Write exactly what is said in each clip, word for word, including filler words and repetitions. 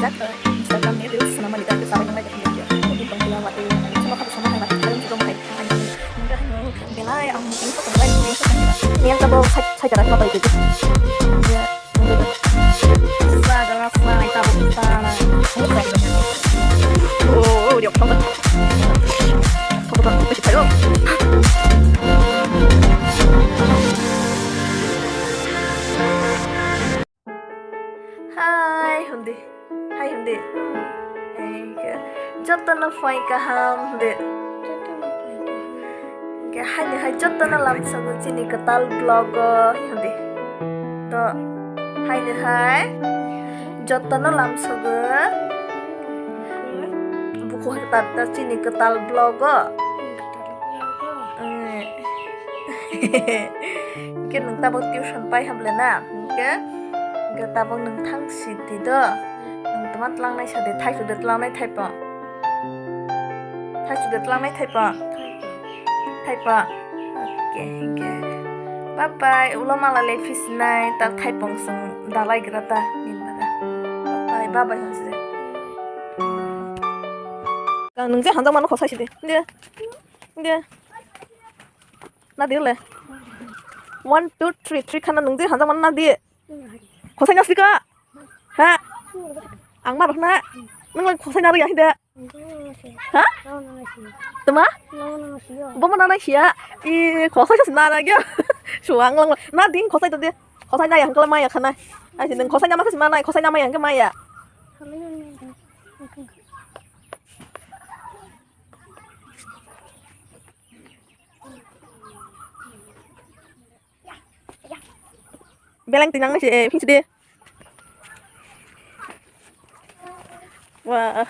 Instagram ni reels swnam mani, tei sabai nang lai khe, tei tong phila watwi, sono kha sono hai ma, khe tong hai, belai ang belai belai. Ni ang tabo sai sai jaga ma bai. Jaga sai tabo ta. Oh, oh, dia tong. Tabo ta, bisi thayo. Hai, hundi. Hai, hundi. Hai, ke, jotono phai kaham, hundi. Ke, haini hai jotono lamsogo chini kwtal vlog o, hundi. To, haini hai jotono lamsogo. Buku hai tatta chini kwtal vlog o. Eh. Hingke nwng tabok tuition pai hable na? Hingke, hingke tabok nwng thang si di do. Nwng toma tlangnai sa di, thaisu de tlangnai thaipo. Thaisu de tlangnai thaipo. Thaipo. Oke, hingke. Bye bye. Ulo mala le fisinai, ta thaipong song dalai gra ta. Bye bye, bye bye, hon si de. Kang nwng je hanjak mano khosai si de. Hingke. Hingke. Nadi le. One, two, three, three khana nwng je hanjak mano nadi. Khosai nasika. Ha? Ang ma rokna. Nwng lang khosai nari ya hinde. Ha? Tuma? Bo mana nai sia. I khosai sa nara gya. Suang lang. Nadi khosai to de. Khosai nai hangkala maya khana. Ai nwng khosai nama sa maya, khosai nama hangkala maya. Beleng tinang se, eh, phi de. Wah.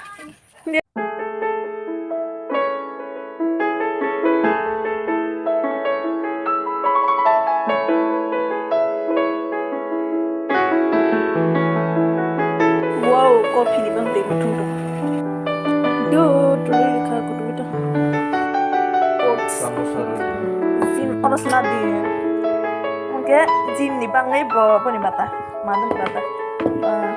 Wow, coffee ni bang tei muthung rok. Do, do, do, kha kudu kudu. Oats. Gym oro sla di. Hingke gym ni bangwi bo, boni mata. Manu mata. Ah.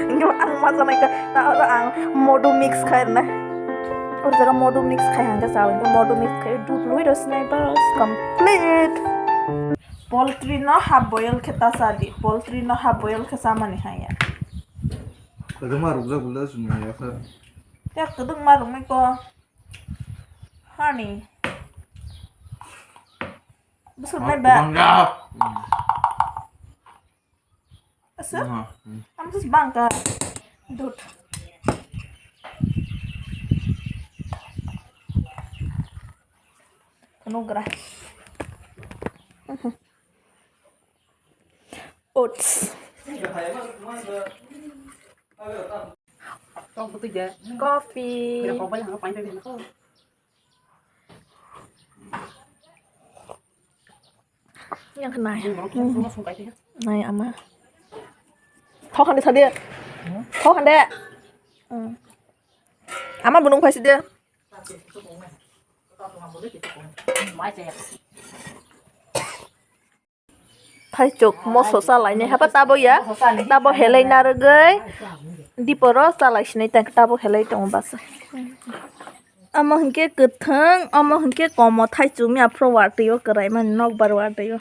Hingke ang ma sanai ka, ta oro ang modu mix khai rwna. Oro jaga modu mix khai hingke sa, hingke modu mix khai dudh lui rw sinai bas complete. Poultry no half boil khe ta cha di, poultry no half boil khe chamani haya. Kwdwkma rukjak bwla chwng ya kha. Ya kwdwkma rwmwi ko. Hani. Bwswk nai ba? Aswk? Aha, hmm. Ang just bangka. Dut. Nugra. Oats. Coffee. Yang kenai. Nai ama. Thok hande sade. Thok hande. Hmm. Ama bunung phai sade. Thaichuk moso chalainai hapa tabo ya, tabo helai narwgwi diporo chalai sinai tang tabo helai tongo basa. Omo hinkhe kwthwng, omo hinkhe komo thaichuk ya phuru watwi o kwraimani nokbar watwi o.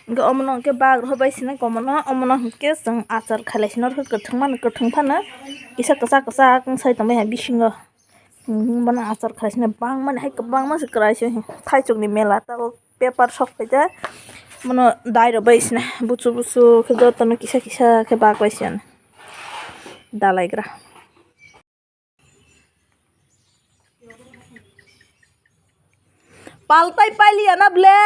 Hinkhe omono hinkhe bak rw bai sinai komono, omono hinkhe chwng achar khailai sinai kwthwng mani kwthwng phano kisa kwchak kwchak wng sai tongbai bisingo. Bono achar khaisina bangmani hai kwbangma se kwraisa thaichukni mela tabuk paper sok phaijak bono dai rok bai sina buchu buchu khe jotono kisa kisa khe bak bai siyani dalaigra. Paltai pailiya na ble.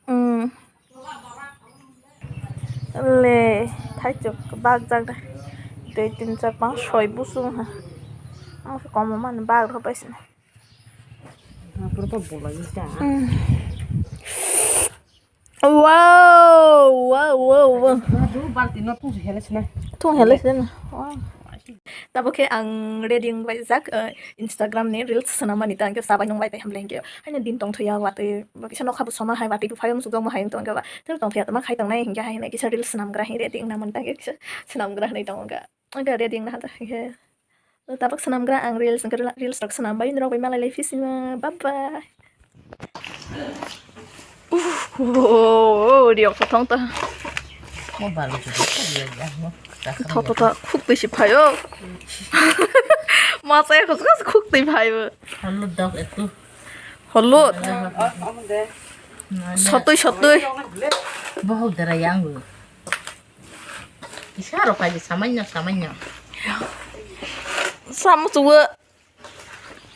Hmm. Le, thaichuk bak jak de. Dui, tin, char, panch, soi busung ha. Ang se komo mani bak rw bai sini. Apa apa bolai ta? Hmm. Wow, wow, wow, wow. Aduh, balti no thung se hele sini. Thung hele sini. Wow. Abo khe ang ready wngbaijak, eh, Instagram ni reels swnam mani ta, hwnkhe chabai nung bai bai hamle hwnkhe. Haino din tongthokya watwi, bo kisa nokha bo soma hai watwi bo phaiyo muchukjakma hai wng tongkhe ba. Tei tongthokya tongma khai tongnai hwnkhe haino kisa reels swnamgra hai ready wngna mani ta, hwnkhe kisa swnamgra hinwi tongo wngkha. Wngkha ready wngna hata hwnkhe. Tabuk swnamgra ang reels, wngkha reels rok swnambai norok bai malai lai phisima. Bye bye. Oh, oh, oh, riok kothong ta. Mo balu judo ko dia ya mo. Tho, tho, tho, khuk twi si phaio. Ma sai khuk, khuk twi phaio. Halu dog etu. Halu. Sotoi, sotoi. Bohok dara yang bu. Isa ro phaji samanya, samanya. Samu chuwa.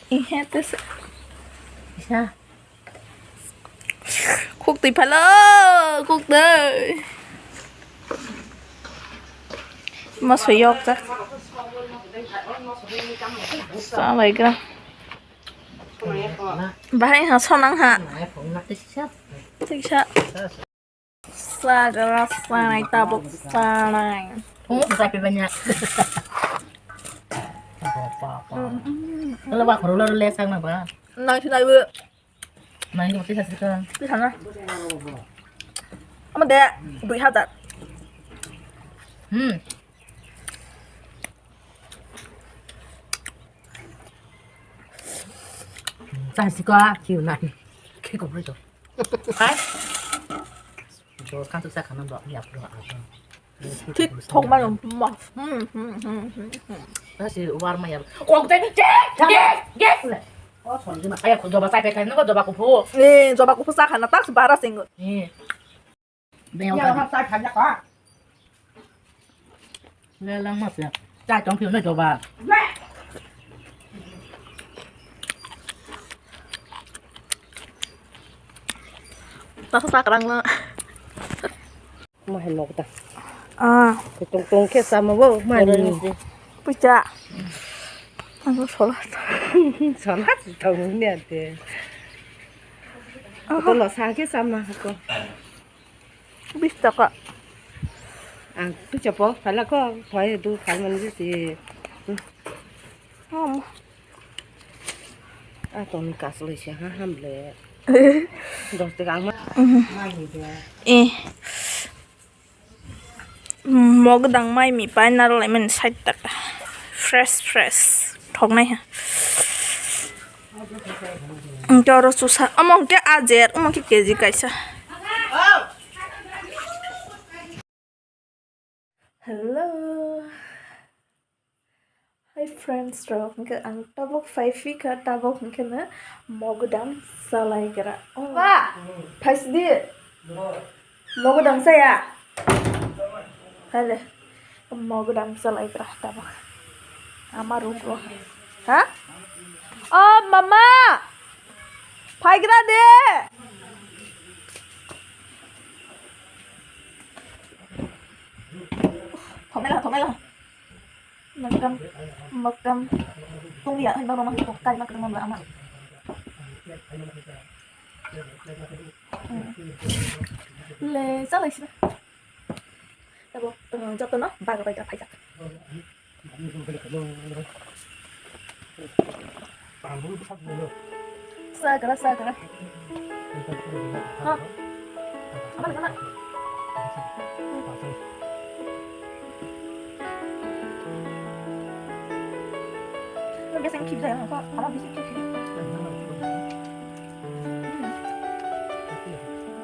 Ihe, tes. Isa. Khuk twi phalo, khuk twi. Ma sui yok ta. Sa bai gra. Bahai ha sonang ha. Tiksa. Sagra sanai tabuk sanai. Thung sa pe banya. Lo ba khoro lo le sang na ba. Nai sinai bu. Nai ni pisa sika. Pisa na. Ama de dui hazar. Hmm. Sa sika kiu nai. Ke ko bro. Hai. Jor kan tu sa khana do ya pro a. Thik thok ma ma. Hmm, hmm, hmm, hmm, hmm. Ta si war ma ya. Kok te ni che. Yes, yes. O son ji ma kaya ko joba sai pe kan ko joba ko phu. Eh, joba ko phu sa khana ta si bara sing. Eh. Be ya ha sa khana ka. Le lang ma se. Chai tong phiu no joba. Ta sa krang na. Ma hai nok ta. Ah. Tong tong khe sama bo ma ni. Pucha. Ang sola. Sola tong ni ate. Ko lo sa khe sama ko. Bis taka. Ang tu chapo phala ko, phai du phai man ji si. Ham. A tong ni kas loi se ha ham le. Dos taka ang ma. Eh. Mok dang mai mi pai naro lai mani sait taka. Fresh, fresh. Thok nai ha. Hwnkhe oro chusa, omo hwnkhe ajer, omo hwnkhe K G kaisa. Hello. Hi friends rok, hwnkhe ang tabuk phai phi kha, tabuk hwnkhe no mogodam chalai gra. Oh. Ba! Phaisidi. Mogodam chaya. Hale. Mogodam chalai gra tabuk. Ama room ro. Ha? Oh, mama! Phai gra de! Thomela, thomela. Makam, makam. Tunglia, hai mama, mama, kai makam mama ama. Hmm. Le, salai sih. Tabo, eh, joto no, baga bai da phaijak. Sagra, sagra. Ha? Aman, aman. Biasa yang kip saya, kok? Aman bisa kip.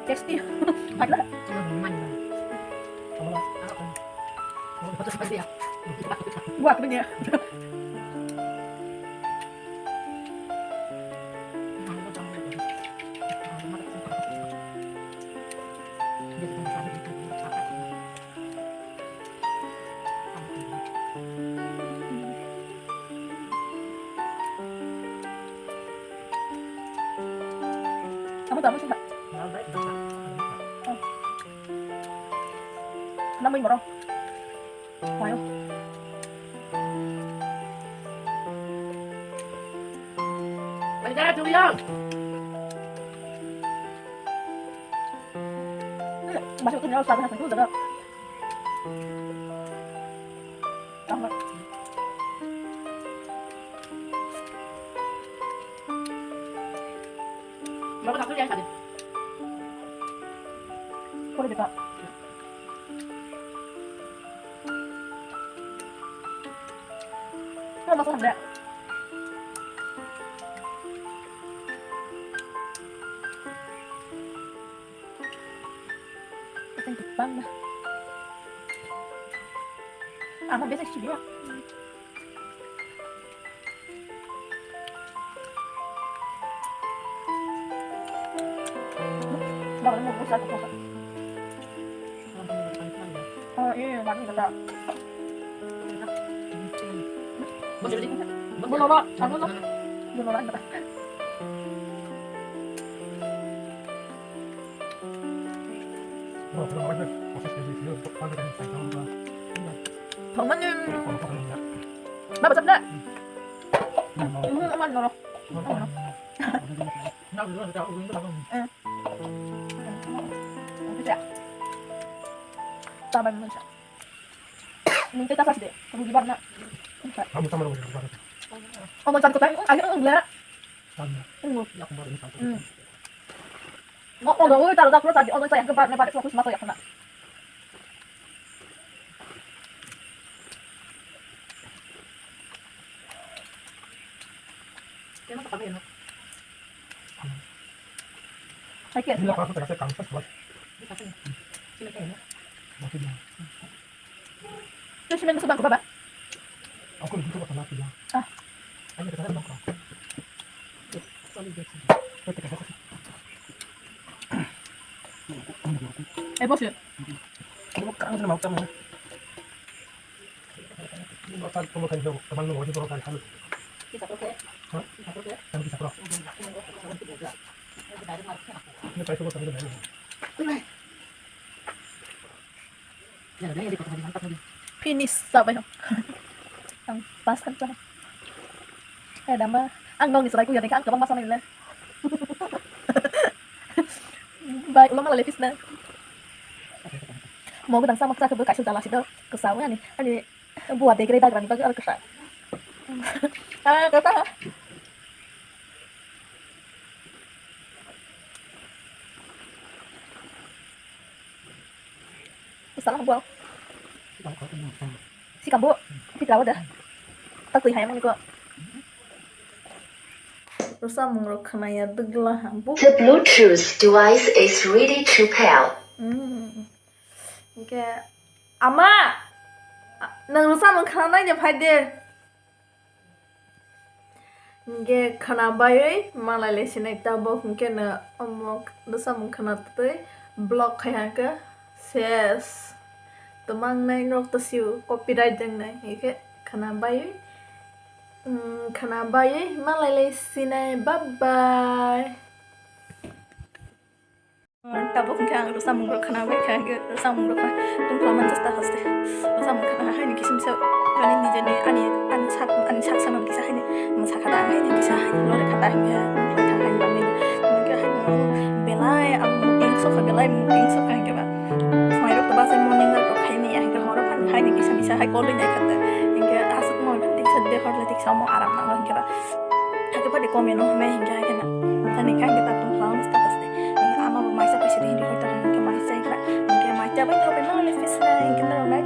Tasty. Mana? Buat punya. Kamu tahu sih, Kak? Kenapa ini, Bro? Ayo. Balik arah, Julian. Masuk ke dalam sana, satu, satu. Tambah. Baba, tak tu dia tadi. Kau dia tak? Kau masuk tak? Ito yung tikbang na. Ako, basic siya. Bakit mo gusto ako? Oh, iya, bakit kita? Belum, Pak. Ano na? Belum, Pak. Thangmani. Baba, sabda. Mhm, aman, noro. Eh. Bisa. Tambah, bisa. Minta tas de. Rugi banget. Oh, mau cari kota. Ayo, enggak. Hmm. Mo, mo, mo, taro da, pro tadi, ono saya ke bar, ne bar, fokus masa ya kena. Kena apa ya, no? Hai, kena. Ini apa, aku tak kasih kamu pas buat. Ini apa ya? Masih dia. Terus main musuh bangku, Baba? Aku lebih suka sama dia. Ah. Ayo, kita bangku. Eh, bos ya? Ini mau kamu sama kamu. Ini mau kan, kamu kan jauh, teman lu mau di bawah kan, kan. Kita pakai. Hah? Kita pakai. Kan bisa, bro. Ini pakai semua, kan, kan. Finish sabai ho. Ang pas kan sa. Eh, dama. Ang nong ni serai ku ya, ang kabang masa nila. Bai, ulama lale fis na. Mo gudang sama kesa ke kaisa jala sido. Kesa ani, ani buat degre dagrani bagi al kesa. Ah, kesa. Salah buat. Si kamu, si tahu dah. Tak tuh hayam ni kok. Rwchapmung rok khwnaya dwgla ha. Bu- The Bluetooth device is ready to pair. Hmm. Hwnkhe, ama! Nwng rwchapmung khwnanai de phai de. Hwnkhe khwna baiwi malai lai sinai tabuk, hwnkhe no omo rwchapmung khwna twi block khai hwnkhe ses. Twmang nai norok to sio copyright wngnai, hwnkhe khwna baiwi, mm, khwna baiwi malai lai sinai. Bye bye. Tabuk hwnkhe ang rwchapmung rok khwna bai kha, hwnkhe rwchapmung rok tongthok man jesta haste. Rwchapmung khwna haini kisim se ani nijeni ani, ani sak, ani sak sana kisa haini mwsa kha da, haini kisa haini lore kha da, hwnkhe tongthok kha haini bagwi. Hwnkhe haini belai ang muting sokha, belai muting sokha hwnkhe ba. Phai rok to bachai morning walk rok khaini, hwnkhe horo phan haini kisa misa hai kolwi nai kha da. Hwnkhe aswk moi phan tiksa de hor le tiksa omo aram nango hwnkhe ba. Hakhe phadi comment no hwnwi hwnkhe, hakhe na. Thani kha hwnkhe ta tong khlao status de. Hwnkhe ama bo maisa paisa de hindi hoito hwnkhe maisa ikha. Hwnkhe maisa bai thapai ma le face na hwnkhe norok nai